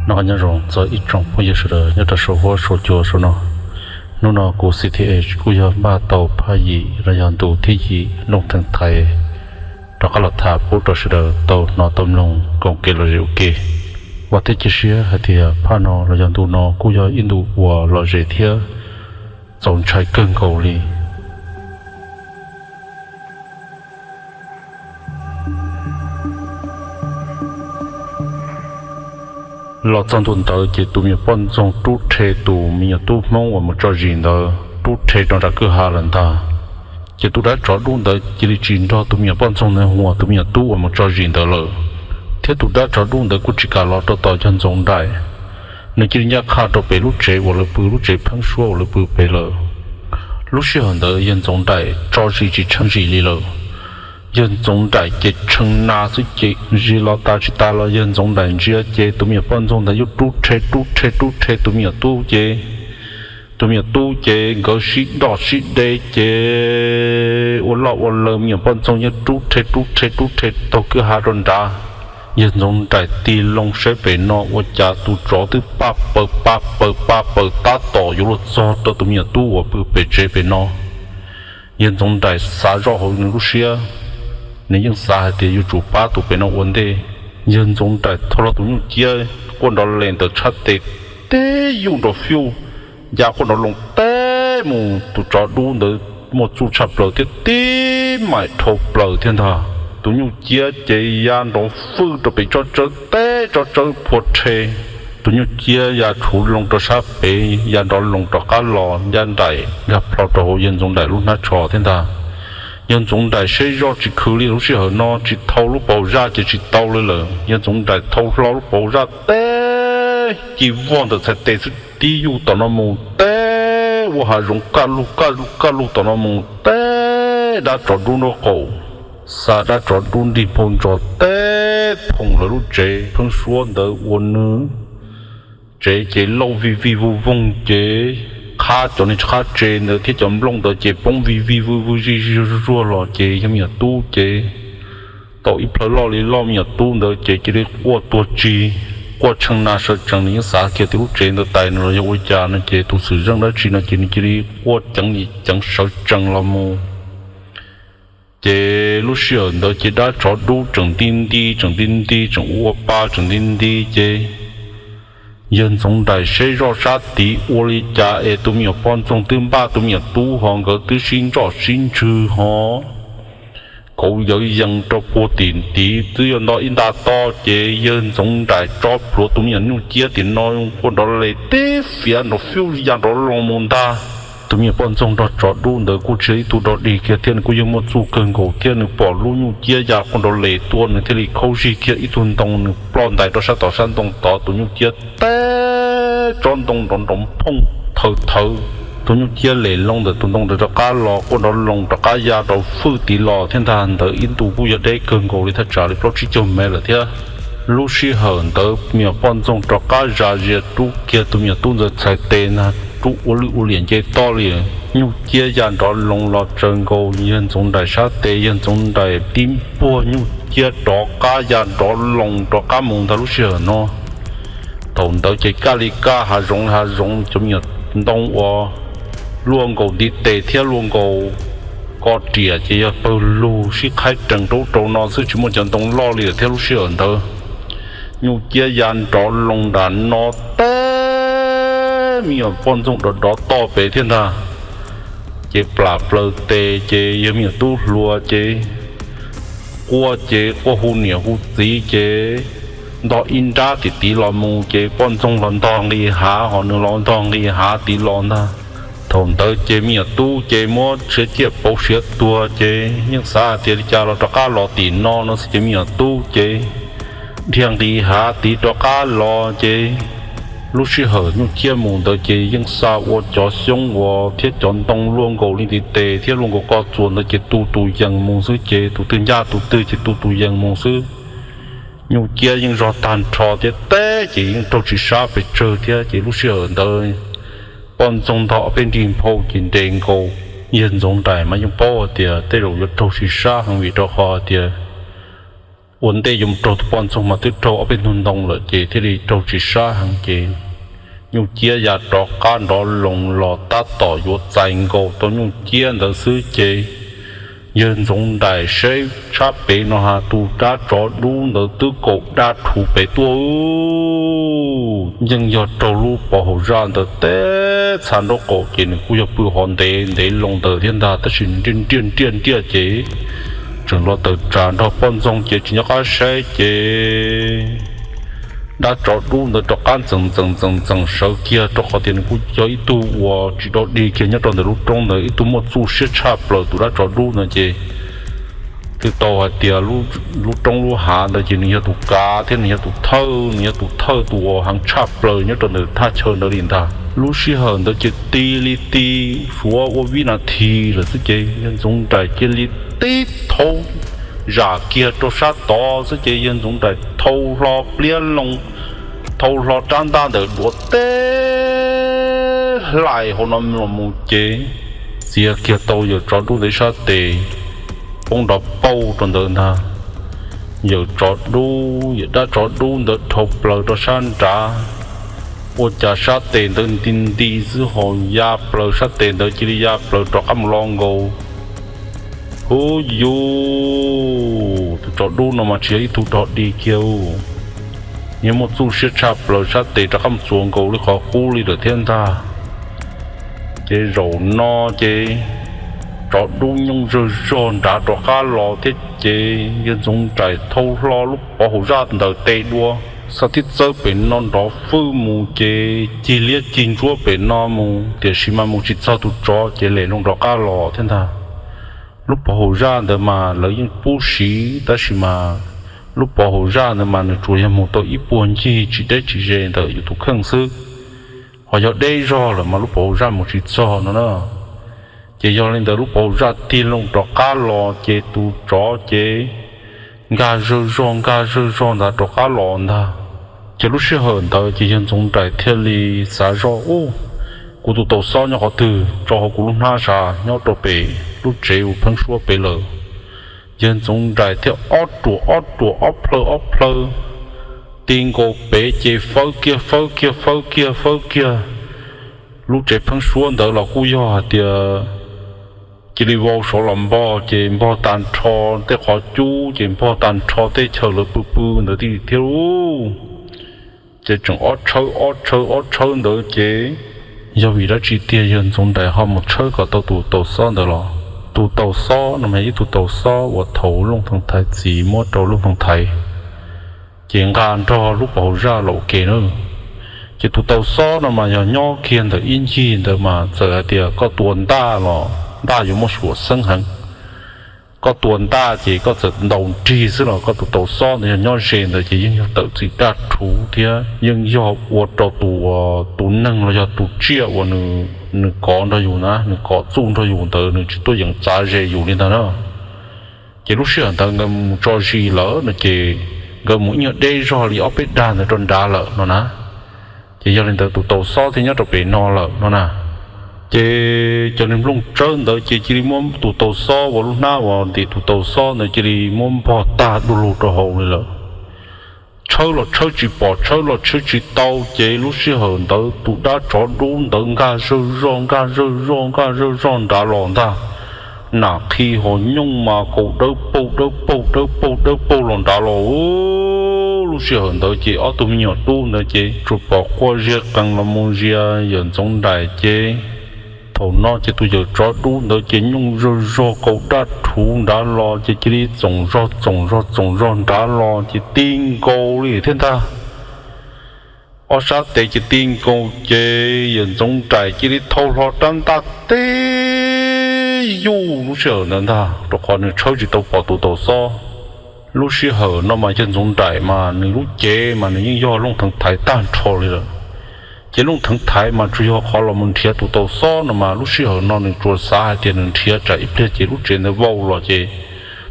Noj qab nyob zoo txog ib tsoom phooj ywg sawv daws nyob rau saum huab saum cua saum no. Hnub no kuv C T H kuj yog npaj tau phaj yim los yog ntu thib yim Looj Theev Thaiv rov qab los tham pub rau sawv daws tau hnov tau mloog koom kev lom zem ua ke. Vam thiab cia siab hais tias phaj no los yog ntu no kuj yog ib ntu uas lom zem thiab txaus ntshai kawg nkaus li. Los txog ntu ntawd ces tus me nyuam poj ntxoog rub rhe tus me nyuam tub Hmoob uas mus tso zis ntawd rub rhe rau nram kwj ha lawm ntag. Ces tus dab tsov dub ntawd cia li tsis nrog tus me nyuam poj ntxoog ntawd hu tus me nyuam tub uas mus tso zis ntawd lawm, thiab tus dab tsov dub ntawd kuj tsis kam los rau tom yawg Ntxoov Nraim. Nws cia li ncaj qha rau pem lub tsev uas lawv pw, lub tsev pheeb suab uas lawv pw pem lawm. Lub sij hawm ntawd yawg Ntxoov Nraim tso zis tsis tsheej zis li lawm. Yawg Ntxoov Nraim ces tshee na xwb ces zis los tas tsis tas los yawg Ntxoov Nraim ntsia ces tus me nyuam poj ntxoog ntawd yeej rub rhe rub rhe rub rhe tus me nyuam tub ces, tus me nyuam tub ces nkawd sib doj sib de ces ua loj ua laws, me nyuam poj ntxoog yeej rub rhe rub rhe rub rhe taug kwj ha rau nrad. Yawg Ntxoov Nraim tig loo saib pem no ua cas tus tsov twb paj paws paj paws paj paws tab tom yuav luag txog rau tus me nyuam tub uas pw pem tsev pem no. Yawg Ntxoov Nraim xav zoj hauv nws lub siab, nws yeej xav hais tias yuav tsum pab tus pem no ua ntej. Yawg Ntxoov Nraim thau hlo tus nyuj ciab quaj nrov les ntawm tshab tes tib yuj nrov fiuj, ya quaj nrov loo teb mus, tus tsov dub ntawd muaj txuj tshaj plaws thiab tib maim dhau plaws thiab ntag. Tus nyuj ciab ces ya nrov fwj rau pem tsob tsawb teb tsob tsawb phua rhe. Tus nyuj ciab ya tshuv loo rau sab pem ya nrov loo rov qab los ncaj nraim nkag plho rau hauv yawg Ntxoov Nraim lub hnab tsho thiab ntag. Yawg Ntxoov Nraim saib zoj tsis khwv li, lub sij hawm no tsis thau lub paus zaj ces tsis tau li lawm. Yawg Ntxoov Nraim thau hlo lub paus zaj teb ci vog ntawm txhais tes xwb tib yuj tom no mus teb ua hav zoov kaj lug kaj lug kaj lug tom no mus teb dab tsov dub nraub qaum, xa dab tsov dub nrig nphau ntsos teb phoom lawv lub tsev pheeb suab ntawd ua nws tsev ces lauj vij vij voog voog ces qhab cov niag qhab tse ntawd thiab cov nplooj ntawd ces poob vij vij vwj vwj zij zuag zuag los ces yog me nyuam tub ces tau ib plhaw loj li loj, me nyuam tub ntawd ces cia li quaj tuag tsi, quaj tshee na sawv tsees. Nws yeej xav kiag tias lub tsev ntawd tais nws los yog ua cas no ces tus xwm zeej dab tsi no ces nws cia li quaj ceev li ceev sawv tsees los mus. Ces lub sij hawm ntawd ces dab tsov dub tseem nti nti tseem nti nti tseem ua pa tseem nti nti ces yawg Ntxoov Nraim saib zoj sab tid ua li cas es tus me nyuam poj ntxoog twb npaj tus me nyuam tub ho nkawd twb sib ntsoj sib ntswg ho kauv yawv yees rau puag tim tid twb yuav nto ib nta toj ces yawg Ntxoov Nraim tso plhuav tus me nyuam nyuj ciab tim no quaj nrov les tib fiav nrov fiub ya nrov loo mus ntag. Tus me nyuam poj ntxoog nrog tsov dub ntawd kuj tsis yog ib tug dog dig kiag thiab nws kuj yeej muaj txuj kawg nkaus thiab nws pom lub nyuj ciab ya quaj nrov les tuaj nws thiaj li khaub zig kiag ib tug ntoo nws ploj ntais rau sab tod sab ntoo tod tus nyuj ciab teb tsob ntoo nrov nrov phooj thawv thawv. Tus nyuj ciab les loo ntawm tus ntoo ntawd rov qab los quaj nrov loo rov qab ya rau fwj tid los thiab ntag. Ntawd ib ntu kuj yog deb kawg nkaus li thaj tsam li plaub tsib caug mev lawm thiab. Lub sij hawm ntawd me nyuam poj ntxoog rov qab zam zias rub kiag tus me nyuam tub ntawd txhais tes ntag, rub ua lwj ua liam nce toj li. Nyuj ciab ya nrov loo los tsaws nkaus yawg Ntxoov Nraim sab tes, yawg Ntxoov Nraim tib npuaj nyuj ciab rov qab ya nrov loo rov qab mus ntag lub sij hawm no. Thaum ntawd ces kaj li kaj hav zoov li hav zoov cov me nyuam ntoo uas luaj nkaus ntiv tes thiab luaj nkaus ko riam ces yog pawg lug sib qhaib rees rau ub rau no xwb tsis muaj cov ntoo loj li lawm thiab lub sij hawm ntawd. Nyuj ciab ya nrov loo nram no teb me nyuam poj ntxoog dov dov toj pem thiab ntag. Ces plam plaws tes ces yawg me nyuam tub hluas ces quaj ces quaj hu niam hu txiv ces ntog ib nrab tim tid los mus ces poj ntxoog los ntog nqis hav ho nws los ntog nqis hav tid los ntag. Thaum ntawd ces me nyuam tub ces muab siav ciaj pauv siav tuag ces yeej xav hais tias li cas los rov qab los tim no no xwb ces me nyuam tub ces dhia nqis hav tid rov qab los ces lub sij hawm nyuj ciab mus ntawd ces yeej xa ua cov xyoob uas thiab cov ntoo luaj nkaus li ntiv tes thiab luaj nkaus ko txuas ntawd ces tu tus yees mus xwb ces tus twg ncaj tus twg ces tu tus yees mus xwb. Nyuj ciab yeej zog tag nrho thiab teb ces yeej raug tsis sab pes tsawg thiab ces lub sij hawm ntawd poj ntxoog ntog ob peb nrig nphau ces nres nkaus. Yawg Ntxoov Nraim mas yeej paub hais tias tej zaum yuav raug tsis sab heev vim rau qhov hais tias ua ntej yuav mus raug tus poj ntxoog mas twb raug ob peb hnub ntoo lawm ces thiaj li raug tsis sab heev ces nyuj ciab ya rov qab nrov loos los tab tom yuav txais nkaus tau nyuj ciab ntawd xwb ces yawg Ntxoov Nraim saib tshab pem no has tus dab tsov dub ntawd twb kaum dab rhuv pem tuaj. Yeej yog raug lub pov haum zaj ntawd teb txha nraub qaum ces nws kuj yog pw hov ntev ntev loo ntawd thiab ntag, tab sis nws nriaj nriaj nriaj nriaj ces tseem los tawm tsam nrog poj ntxoog ces tsis nco qab saib ces dab tsov dub ntawd rov qab ntxeem ntxeem ntxeem ntxeem sawv kiag, rau qhov tias nws kuj yog ib tug uas tsis dog dig kiag nyob rau ntawm lub roob ntawd, ib tug muaj txuj siab tshaj plaws tus dab tsov dub ntawd ces twb tau hais tias lub roob lub hav ntawd ces nws yog tus kav thiab nws yog tus thawj, nws yog tus thawj tus uas heev tshaj plaws nyob rau ntawm thaj chaw ntawd li ntag. Lub sij hawm ntawd ces ti li ti, suav ua vib nas this lawm xwb ces yawg Ntxoov Nraim cia li tib thaub zam kiag rau sab tod xwb ces yawg Ntxoov Nraim thau hlo pliab loo, thau hlo rab ntaj ntawm duav teb hlais hauv no los mus ces txiav kiag tau yawm tsov dub ntawd ib sab tes poob nrov pauj rau ntawd ntag. Yawm tsov dub, yawm dab tsov dub ntawd dhau plaws rau sab nrad, ua cas sab tes ntawd nti nti xwb ho ya plaws, sab tes ntawd cia li ya plaws rov qab mus lo nkaus. Huv yus, tus tsov dub no mas tsis yog ib tug dog dig kiag, nws muaj txuj siab tshaj plaws, sab tes rov qab mus txuas nkaus li qhov qub li lawm thiab ntag. Ces zaum no ces tsov dub nyooj zawg zog nrad rov qab los thiab ces yawg Ntxoov Nraim thau hlo lub pov haum zaj ntawm tes dua, xa tib txawb pem no nrov fwj mus ces cig liab cig ntsuab pem no mus, tiam sis mas mus tsis txog tus tsov ces lem loo rov qab los thiab ntag. Lub pov haum zaj ntawd mas lawv yeej pub siv tab sis mas lub pov haum zaj ntawd mas nws tsuas yog mus tau ib puag ncig tsis deb tsis ze ntawm yus tus kheej xwb, ho yog deb zog lawm mas lub pov haum zaj mus tsis txog no na. Ces yog li ntawd lub pov haum zaj tig loo rov qab los ces tus tsov ces nkag zawg zog nkag zawg zog ntawd rov qab los ntag. Ces lub sij hawm ntawd ces yawg Ntxoov Nraim thiaj li xav zoj ub, kuv tus tau xob nyob qhov twg, tso hauv kuv lub hnab sav nyob rau pem lub tsev uas pheeb suab pem lawm. Yawg Ntxoov Nraim thiaj ob ruam ob ruam ob plhaw ob plhaw ti nkaus pem ces fawb kiag fawb kiag fawb kiag fawb kiag. Lub tsev pheeb suab ntawd los kuj yog hais tias cia li vau saud los npog ces npog tag nrho tej qhov cub ces npog tag nrho tej chaw lawv pw pw ntawd thiab lauj. Ces tseem ob tshawb ob tshawb ob tshawb ntawd ces yog vim dab tsi tiag yawg Ntxoov Nraim ho mus tshawb kom tau tus tau xob ntawd los? Tus tau xob no mas ib tug tau xob uas thaum Looj Theev Thaiv txiv muab rau Looj Theev Thaiv ces nqa nrog lub pov haum zaj los ua ke na. Ces tus tau xob no mas yog nyob kiag ntawm ib ncig ntawd mas txawm hais tias koj tua ntaj los ntaj yuav muaj suam xeeb heev. Koj tua ntaj ces koj txawm ntaus nrig xwb los koj tus tau xob ntawd yog nyob ze ntawd ces yeej yog tawm txim daj rhuv thiab yeej yog ua rau tus, tus neeg los yog tus tsiaj uas nws kov nrog yus na, nws kov txuj nrog yus ntawd nws tsis tuaj yeem txav ze yus li ntag na. Ces lub sij hawm ntawd nkawd mus tso zis lawm no ces nkawd mus ib nyuag deb zog li ob peb dag ntawd rau nrad lawm no na. Ces yog li ntawd tus tau xob thiaj nyob rau pem no lawm no na. Ces cov niag nplooj tsawb ntawd ces cia li muab tus tau xob uas lub hnab uas ntim tus tau xob ntawd cia li muab npog tag du lug rau hauv li lawm. Tshawb los tshawb tsis pom, tshawb los tshawb tsis tau, ces lub sij hawm ntawd tus dab tsov dub ntawd nkag zawj zoj nkag zawj zoj nkag zawj zoj nrad los ntag. Nam qhi hos nyooj mas kaus dawb paug dawb paug dawb paug dawb paug los nrad los. Lub sij hawm ntawd ces ob tug me nyuam dub ntawd ces tsuas pom quaj ziag qees los mus zias yawm Ntxoov Nraim ces thaum no ces tus yawm tsov dub ntawd ces nyooj zawj zog kaus daj rhuv nrad los ces cia li txoom zog txoom zog txoom zog nrad los ces ti nkaus li thiab ntag. Ob sab tes ces ti nkaus ces yawm Ntxoov Nraim cia li thau hlo rab ntaj teb yuj lub sij hawm ntawd ntag, rau qhov nws tshawb tsis tau pom tus tau xob. Lub sij hawm no mas yawg Ntxoov Nraim mas nws lub cev mas nws yeej yog Looj Theev Thaiv tag nrho li lawm. Ces Looj Theev Thaiv mas tsuas yog qhov los mus nrhiav tus tau xob no mas lub sij hawm no nws tsuas xav hais tias nws nrhiav tsam ib pliag ces lub tsev ntawd vau los ces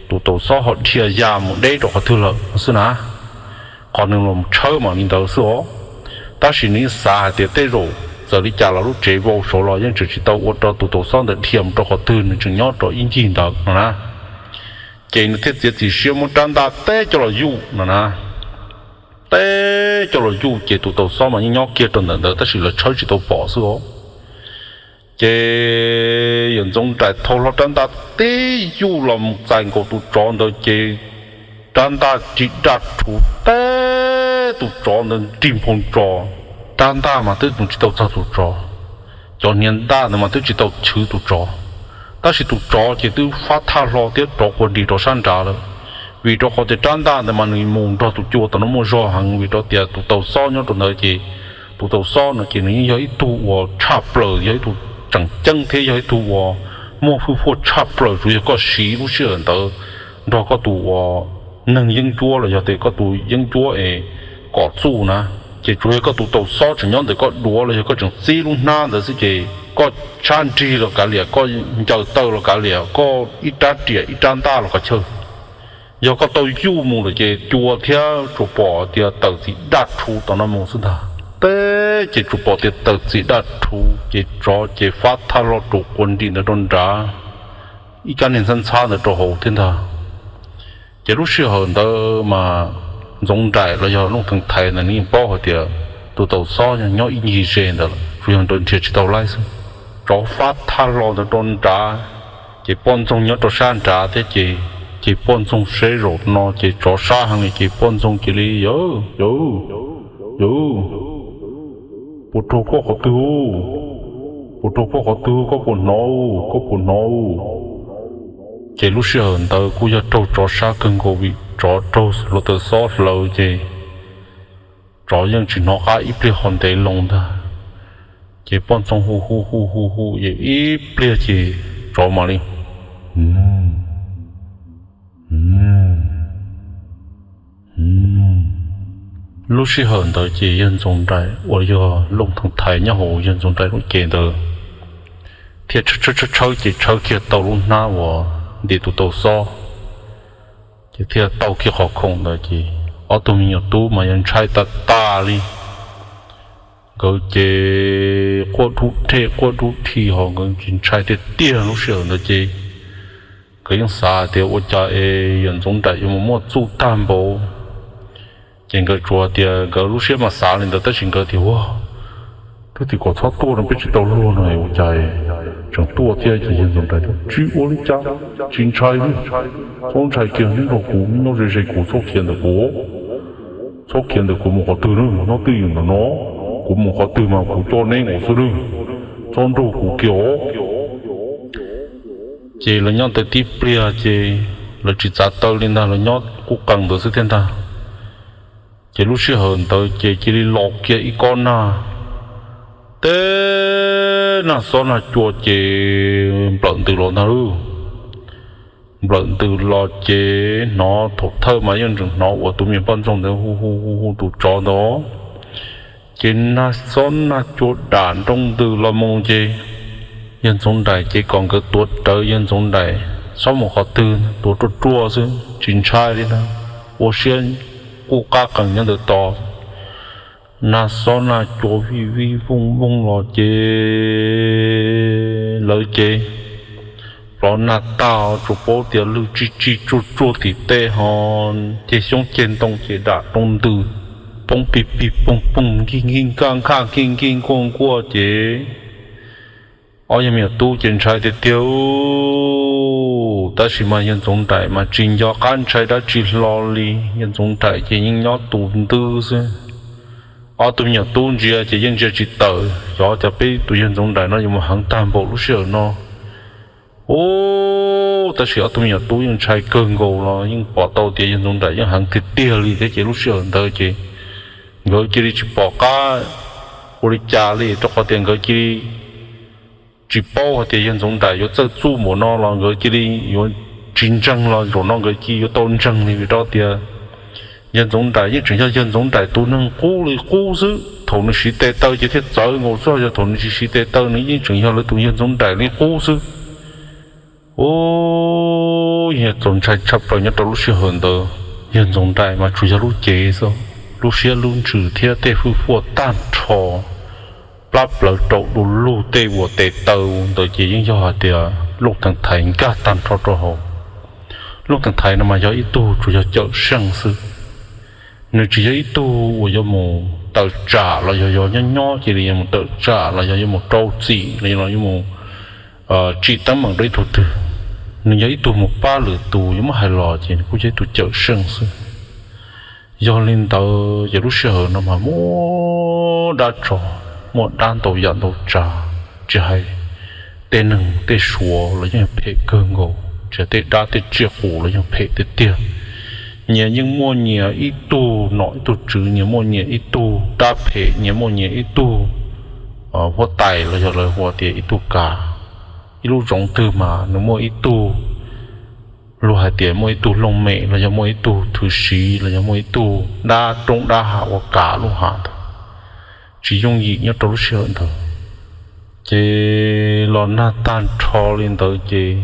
tus tau xob ho dhia ya mus deb rau qhov twg lawm no xwb na. Qhov nws los tshawb mas li ntawd xwb os. Tab sis nws yeej xav hais tias tej zaum txawm li cas los lub tsev vau saud los yeej tseem tsis tau ua rau tus tau xob ntawd dhia mus rau qhov twg, nws tseem nyob rau ib ncig ntawd no na. Ces nws thiaj txiav txim siab muab rab ntaj teb coj los yuj no na. Teb coj los yuj ces tus tau xob mas yeej nyob kiag rau ntawm ntawd tab sis lawv tshawb tsis tau pom xwb os. Ces yawm Ntxoov Nraim thau hlo rab ntaj tib yuj los mus txais nkaus tus tsov ntawd ces rab ntaj ris daj rhuv teb tus tsov ntawd nrig nphoo tso. Rab ntaj mas twb mus tsis tau txog tus tsov, cov hniav ntaj ntawd mas twb tsis tau chwv tus tsov, tab sis tus tsov ces twb fab thaj hlo thiab rov quas nris rau sab nrad lawm. Vim rau qhov tias rab ntaj ntawd mas nws mus nrog tus cua tom no muaj zog heev, vim rau tias tus tau xob nyob rau ntawd ces tus tau xob no ces nws yeej yog ib tug uas tshaj plaws, yog ib tug tseem ceeb thiab yog ib tug uas muaj hwj huaj tshaj plaws. Tsuas yog koj siv lub sij hawm ntawd nrog koj tus uas neeg yeeb ncuab los yog tias koj tus yeeb ncuab es kom txuj na, ces tsuas yog koj tus tau xob tseem nyob ntawm koj duav los yog koj tseem txib lub hnab ntawd xwb ces koj sab nrig los kav liam, koj ncaws taw los kav liam, koj ib rab riam ib rab ntaj los kav chawj. Yog koj tau yuj mus lawm ces cua thiab tsuas pom tias tawm txim daj rhuv tom no mus xwb ntag. Teb ces tsuas pom tias tawm txim daj rhuv ces tsov ces fab thaj hlo rau quas nrim ntawd rau nrad, ib kab niag ntxhab ntxhab ntawd rau hauv thiab ntag. Ces lub sij hawm ntawd mas Ntxoov Nraim los yog Looj Theev Thaiv ntawd nws yeej paub hais tias tus tau xob nyob ib ncig ze ntawd lawm, tsuas yog nrhiav tsis tau laib xwb. Tsov fab thaj hlo ntawd rau nrad, ces poj ntxoog nyob rau sab nrad thiab ces, ces poj ntxoog seb zaum no ces tsov sab heev li ces poj ntxoog cia li, yawg, yawg, yawg, puas raug koj qhov twg? Puas raug koj qhov twg? Koj puas hnov? Koj puas hnov? Ces lub sij hawm ntawd kuj yog raug tsov sab kawg nkaus vim tsov raug hluav taws xob hlawv ces tsov yeej tsis hnov qab ib pliag ho ntev loo ntag. Ces poj ntxoog hu hu hu hu hu ces ib pliag ces tsov mam li Lub sij hawm ntawd ces yawg Ntxoov Nraim uas yog Looj Theev Thaiv nyob hauv yawg Ntxoov Nraim lub cev ntawd thiaj tshawb tshawb tshawb ces tshawb kiag tau lub hnab uas ntim tus tau xob, ces thiaj tau kiag qhov khoom ntawd ces ob tug me nyuam tub mas yog ntshai tas tas li. Nkawd ces quaj dub dej quaj dub dhi ho nkawd ces ntshai tiag tiag lub sij hawm ntawd ces nkawd yeej xav tias ua cas es yawg Ntxoov Nraim yuav mus muaj txuj tag npaum. Ces nkawd tsuas tias nkawd lub siab mas xav li ntawd tab sis nkawd tias ua twb tias kom txhob tuaj no peb tsis tau luag no ua cas tseem tuaj thiab ces yawg Ntxoov Nraim tias tsis ua li cas, tsis ntshai li, txhob ntshai kiag neb nrog kuv nyob ze ze kuv txhob khiav ntawm kuv, txhob khiav ntawm kuv mus qhov twg na, nyob twj ywm ntawm no, kuv mus qhov twg mas kuv coj neb mus xwb na, txhob nrug kuv kiag os. Ces lawv nyob ntawd tib pliag ces lawv tsis txav taw li ntag, lawv nyob qub qees ntawd xwb thiab ntag. Ces lub sij hawm ntawd ces cia li los kiag ib kob nag, teb nag xob nag cua ces nplawm ntws los ntag lauj. Nplawm ntws los ces hnov thaum thawj mas yeej tseem hnov uas tus me poj ntxoog ntawd hu hu hu hu tus tsov ntawd, ces nag xob nag cua dam nroo ntws los mus ces yawg Ntxoov Nraim ces kom nkawd tuav rawv yawg Ntxoov Nraim txhob mus qhov twg, tuav ruaj ruaj xwb tsis ntshai li ntag, ua siab qub qab qees nyob ntawd tos. Nag xob nag cua vij vij vooj vooj los ces lawv ces plov nag tag tsuas paub tias lwg tsig tsig tsuag tsuag tim tej ho ceg xyoob ceg ntoo ces dam roob ntws poob pig pig poog poog nkig nkig nkaj nkaj nkig nkig nkuaj nkuaj ces ob yawg me nyuam tub ces ntshai tiag tiag. Tab sis mas yawg Ntxoov Nraim mas tsis nco qab ntshai dab tsi hlo li, yawg Ntxoov Nraim ces yeej nyob tus ntwg xwb. Ob tug me nyuam tub ntsia ces yeej ntsia tsis tawm, xyov cas peb tus yawg Ntxoov Nraim no yuav mus heev tag npaum lub sij hawm no. Ub, tab sis ob tug me nyuam tub yeej ntshai kawg nkaus los yeej pom tau tias yawg Ntxoov Nraim yeej heev tiag tiag li thiab ces lub sij hawm ntawd ces nkawd cia li tsis pom qab ua li cas li rau qhov tias nkawd cia li tsis paub hais tias yawg Ntxoov Nraim yuav txawj txuj npaum no los nkawd cia li yuav tsis ntseeg los zaum no nkawd cia li yuav tau ntseeg li vim rau tias yawg Ntxoov Nraim yeej tseem yog yawg Ntxoov Nraim tus neeg qub li qub xwb. Thaum nws siv tes taw ces thiaj txawv nkaus xwb, yog thaum nws tsis siv tes taw nws yeej tseem yog lawv tus yawg Ntxoov Nraim li qub xwb. Ub, yog txaus ntshai tshaj plaws nyob rau lub sij hawm ntawd, yawg Ntxoov Nraim mas tsuas yog lub cev xwb, lub siab lub ntsws thiab tej hwj huaj tag nrho plab plawv rau du lug, tej uas tes taw ntawd ces yeej yog hais tias Looj Theev Thaiv nkag tag nrho rau hauv. Looj Theev Thaiv no mas yog ib tug tsuas yog cawm seej xwb. Nws tsis yog ib tug uas yuav mus tawm tsam los yog yog nyob nyob cia li yuav mus tawm tsam los yog yuav mus rau txim los yuav mus tsim teeb meem rau ib tug twg. Nws yog ib tug mus pab lwm tus, yuav muab hais los ces nws kuj yog ib tug cawm seej xwb. Yog li ntawd ces lub sij hawm no mas muaj dab tsov, muaj dab ntau yam ntau tsav, tsis hais tej neeg tej suav los yeej phem kawg nkaus, tsis hais tej dab tej tsiaj qus los yeej phem tiag tiag. Nyias yeej muaj nyias ib tug nom ib tug tswv, nyias muaj nyias ib tug dab phem, nyias muaj nyias ib tug huab tais los yog lawv hu tias ib tug kav. Ib lub zoov twg mas nws muaj ib tug, luag hais tias muaj ib tug looj mem los yog muaj ib tug thwv siv los yog muaj ib tug dab roob dab hav uas kav lub hav ntawd. Tsis yooj yim nyob rau lub sij hawm ntawd. Ces los nag tag nrho li ntawd ces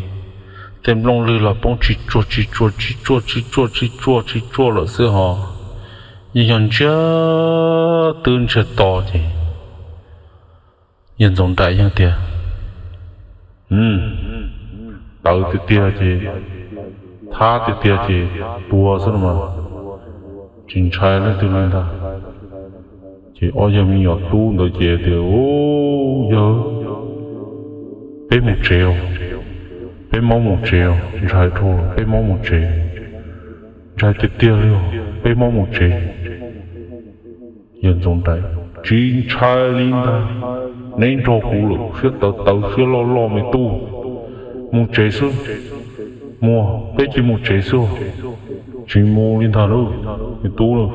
tej nplooj lwg los poob tsis tsuag tsis tsuag tsis tsuag tsis tsuag tsis tsuag tsis tsuag lawm xwb hos. Yeej yog ntsiag twb ntsiag to ces yawg Ntxoov Nraim yeej tias, tawv tiag tiag ces, thab tiag tiag ces tuag xwb no mas, tsis ntshai leej twg li ntag. Ces ob yawg me nyuam tub ntawd ces tias, yawg, peb mus tsev os, peb maub mus tsev os, ntshai dhau, peb maub mus tsev, ntshai tiag tiag li os, peb maub mus tsev. Yawg Ntxoov Nraim, tsis ntshai li ntag, neb nrog kuv lawm, siab tawv tawv siab loj loj me tub, mus tsev xwb, mus, peb cia mus tsev xwb, tsis mus li ntag lauj me tub.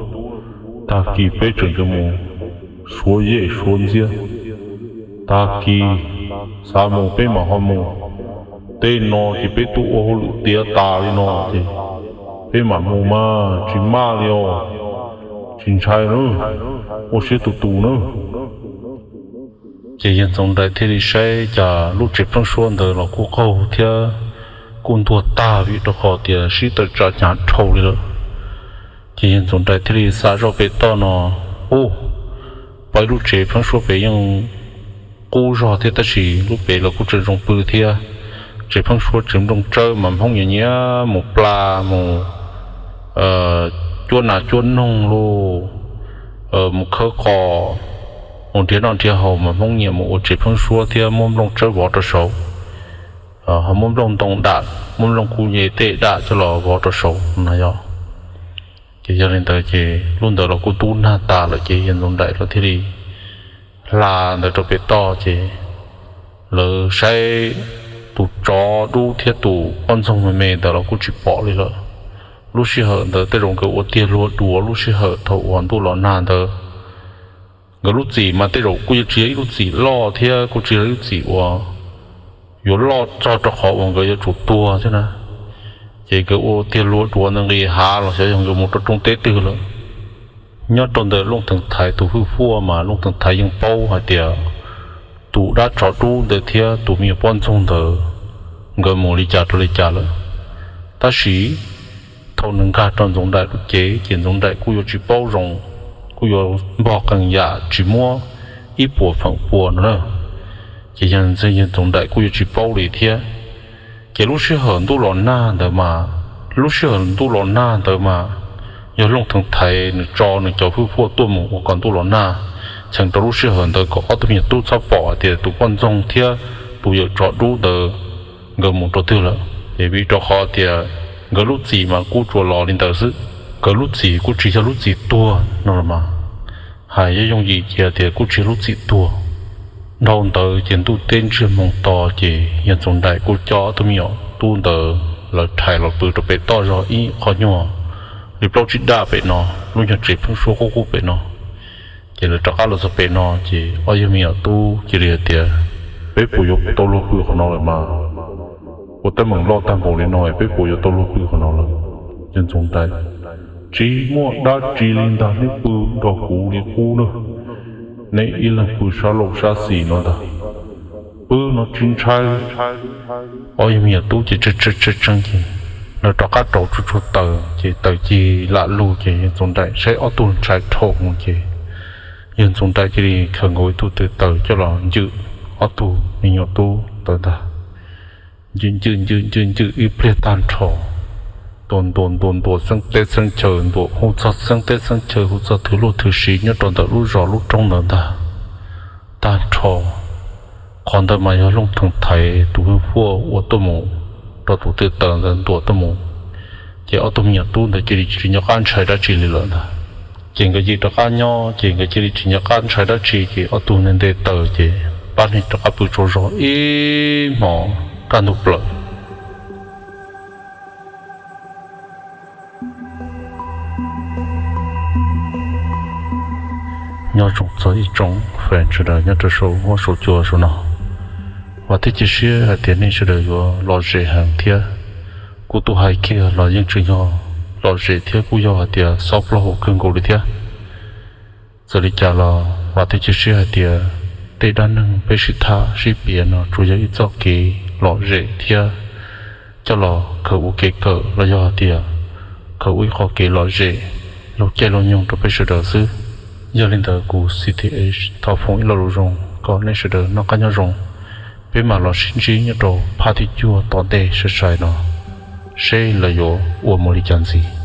Tag kis peb tseem yuav mus suav yej suav ntxiab, tag kis xav mus peb mam ho mus. Tej no ces peb twb ua hauj lwm tiav tas li no ces peb mam mus mas tsis maj li os, tsis ntshai na, ua siab tus tus na. Ces yawg Ntxoov Nraim thiaj li saib cas lub tsev pheeb suab ntawd los kuj qaug thiab kuj ntuag tag vim rau qhov tias sib tawm tsam hnyav dhau li lawm. Ces yawg Ntxoov Nraim thiaj li xav zoj pem toj no, ub, pom ib lub tsev pheeb suab pem yeej qub zog thiab tab sis lub pem los kuj tseem zoo pw thiab. Tsev pheeb suab tsev nplooj tsawb mas Hmoob nyiam nyiam mus pla, mus cuab nas cuab noog lauj, mus khawb qos, mus nrhiav noj nrhiav haus mas Hmoob nyiam mus ua tsev pheeb suab thiab muab nplooj tsawb vov rau saud, ho muab nplooj ntoo dam, muab nplooj kuj ye tej dam coj los vov rau saud no yog. Ces yog li ntawd ces lub ntawd los kuj tub nag tas lawm ces yawg Ntxoov Nraim lawv thiaj li hla ntawd rau pem toj ces lawv saib tus tsov dub thiab tus poj ntxoog me me ntawd los kuj tsis pom li lawm. Lub sij hawm ntawd tej zaum nkawd ua tiag luag dua lub sij hawm thaum uas ntuj los nag ntawd. Nkawd lub txim mas tej zaum kuj yuav tsis yog ib lub txim loj thiab kuj tsis yog ib lub txim uas yuav loj txog rau qhov uas nkawd yuav tsum tuag thiab na. Ces nkawd ua tiag luag dua ntawd nqis hav los xyov yog nkawd mus rau rooj teb twg lawm. Nyob rau ntawm Looj Theev Thaiv tus hwj fuaj mas Looj Theev Thaiv yeej paub hais tias tus dab tsov dub ntawd thiab tus me nyuam poj ntxoog ntawd nkawd mus li cas rau li cas lawm. Tab sis thaum nws nkag rau Ntxoov Nraim lub cev ces Ntxoov Nraim kuj yuav tsis paub zoo, kuj yuav npog qee yam tsis muab ib puas feem pua no na. Ces yawg Ntxoov Nraim kuj yuav tsis paub li thiab. Ces lub sij hawm ntuj los nag ntawd mas, lub sij hawm ntuj los nag ntawd mas yog Looj Theev Thaiv nws tso nws cov hwj fuaj tuaj mus ua kom ntuj los nag cheem rau lub sij hawm ntawd kom ob tug me nyuam tub txhob pom hais tias tus poj ntxoog thiab tus yawm tsov dub ntawd nkawd mus rau twg lawm. Ces vim rau qhov tias nkawd lub txim mas kuj tsuas los li ntawd xwb, nkawd lub txim kuj tsis yog lub txim tuag no los mas, hais yooj yooj yim cia tias kuj tsis yog lub txim tuag. Dhau ntawd ces ntuj teb ntsiag moo to ces yawg Ntxoov Nraim kuj coj ob tug me nyuam tub ntawd lawv rhais los pw rau pem toj zog ib qho nyuag li plaub tsib daj pem no, lub nyuag tsev pheeb suab qub qub pem no. Ces lawv rov qab los txog pem no ces ob yawg me nyuam tub cia li hais tias, peb puas yuav tau luag pw qhov no lawm mas? Ua teeb meem loj tag npaum li no peb puas yuav tau luag pw qhov no lawm? Yawg Ntxoov Nraim, tsis muaj dab tsi li ntag, neb pw nrog kuv li qub na, neb ib leeg pw sab laug sab xis no ntag, pw no tsis ntshai. Ob yawg me nyuam tub ces tseeb tseeb tseeb ces lawv rov qab rauv tsuag tsuag taws ces taws cig lam lug ces yawg Ntxoov Nraim saib ob tug ntshai dhau mus ces yawg Ntxoov Nraim cia li khaws nkaus ib tug tw taws coj los ncwm ob tug me nyuam tub ntawd ntag. Ncwm ncwm ncwm ncwm ncwm ib pliag tag nrho, Ntuas ntuas ntuas ntuas xeeb teb xeeb chaw, ntuas hu txog xeeb teb xeeb chaw, hu txog thwv luj thwv siv nyob rau ntawm lub zos lub roob ntawd ntag. Tag nrho qhov ntawd mas yog Looj Theev Thaiv tus hwj huaj uas tuaj mus rau tus twj taws ntawd ntuas tuaj mus. Ces ob tug me nyuam tub ntawd cia li tsis nco qab ntshai dab tsi li lawm ntag. Ces nkawd cia li rov qab nyob, ces nkawd cia li tsis nco qab ntshai dab tsi, ces ob tug nte nte taws ces pab neeg rov qab pw tsaug zog ib hmos kaj ntug plaws. Nyob zoo txog ib tsoom fans sawv daws nyob rau saum huab saum cua saum no. Vam thiab cia siab hais tias nej sawv daws yuav lom zem heev thiab. Kuv tus hais kiag los yeej tseem yog lom zem thiab kuj yog hais tias xob plaub hau kawg nkaus li thiab. Txawm li cas los vam thiab cia siab hais tias tej dab neeg peb sib tham sib piav no tsuas yog ib txoj kev lom zem thiab coj los khaws ua kev kawm los yog hais tias khaws ua ib qho kev lom zem lub caij lub nyoog rau peb sawv daws xwb. Yog li ntawd kuv C T H thov foom ib lo lus zoo kom nej sawv daws noj qab nyob zoo. Peb mam los sib ntsib nyob rau phaj thib cuaj tom ntej sai sai no seb lawv yuav ua mus li cas ntxiv.